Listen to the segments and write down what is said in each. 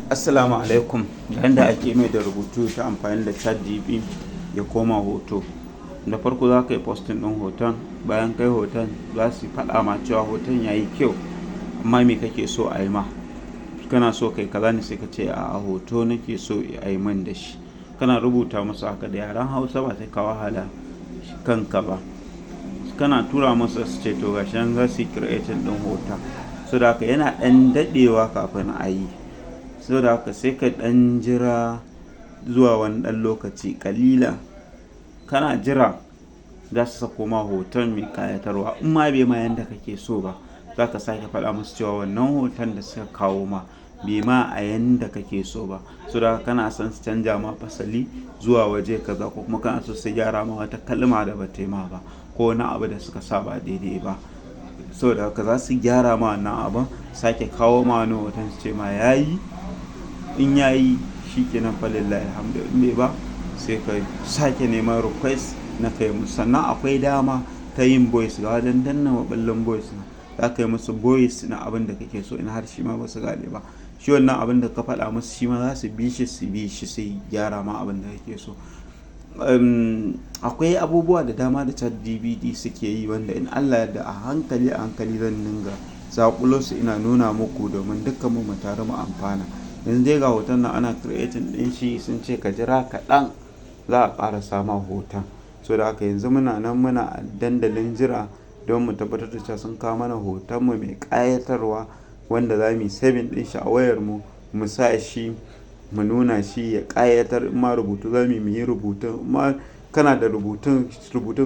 Assalamu alaikum. Ga yanda ake mai da rubutu ta amfani da ChatGPT ya koma hoto. Da farko za ka yi posting ɗin hoton, bayan kai hoton za su faɗa ma cewa hoton ya yi kyau, amma me kake so a yi ma? Kana so kai kaza ne? Sai ka ce, "A'a, hoto nake so a yi min da shi." Kana rubuta musu haka da yaren Hausa, ba sai ka wahala kanka ba. Kana tura musu, su ce to gashi nan, za su yi creating ɗin hoton. Saboda haka yana ɗan daɗewa kafin a yi. Saboda haka sai ka ɗan jira zuwa wani ɗan lokaci ƙalilan. Kana jira, za su sako ma hoton mai ƙayatarwa. In ma bai ma yanda kake so ba, za ka sake faɗa musu cewa wannan hoton da suka kawo ma bai ma a yanda kake so ba. Saboda haka kana son su canja ma fasali zuwa waje kaza, ko kuma kana so su gyara ma wata kalma da ba ta yi ma ba, ko wani abu da suka sa ba daidai ba. Saboda haka za su gyara ma wannan abun, sake kawo ma wani hoton, su ce ma yayi. In yayi, shi ke nan, falillahilhamdu. In bai ba, sai ka sake neman request na kai musu. Sannan akwai dama ta yin voice, ga wajen danna maɓallin voice nan. Za ka yi musu voice na abin da kake so, in har shi ma ba su gane ba. Shi wannan abin da ka faɗa musu, shi ma za su bi shi, su bi shi, sai gyara ma abin da kake so. Akwai abubuwa da dama da ChatGPT suke yi wanda in Allah ya yarda, a hankali a hankali zan dinga zaƙulo su ina nuna muku domin dukkan mu mu taru mu amfana. Yanzu dai ga hoton nan ana creating ɗin shi, sun ce ka jira kaɗan za a ƙara sama hoton. Saboda haka yanzu muna nan muna a dandalin jira don mu tabbatar da cewa sun kawo mana hoton mu mai ƙayatarwa wanda za mu yi saving ɗin shi a wayar mu, mu sa shi, mu nuna shi ya ƙayatar. In ma rubutu za mu yi, mu yi rubutun. In ma kana da rubutun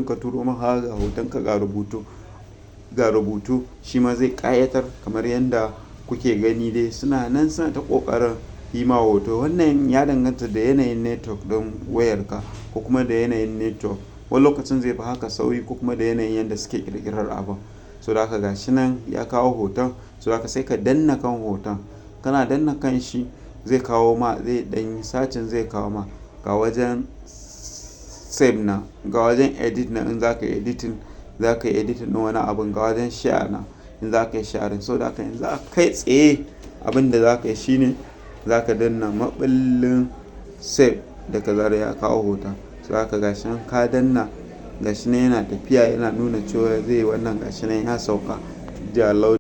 ka turo maka, ga hoton ka, ga rubutu, ga rubutu, shi ma zai ƙayatar kamar yadda kuke gani. Dai suna nan suna ta ƙoƙarin yi ma hoto. Wannan ya danganta da yanayin network ɗin wayarka ko kuma da yanayin network. Wani lokacin zai fi haka sauri, ko kuma da yanayin yadda suke ƙirƙirar abun. So da haka gashi nan ya kawo hoton. So haka sai ka danna kan hoton. Kana danna kan shi, zai kawo ma, zai ɗan yi searching, zai kawo ma ga wajen save na, ga wajen edit na in za ka yi editing, za ka yi editing ɗin wani abun, ga wajen share na in za ka yi sharing. So da haka yanzu a kai tsaye abin da za ka yi shine za ka danna maɓallin save da ka zarar ya kawo hoton. So haka gashi nan ka danna, gashi nan yana tafiya, yana nuna cewa zai yi wannan. Gashi nan ya sauka download.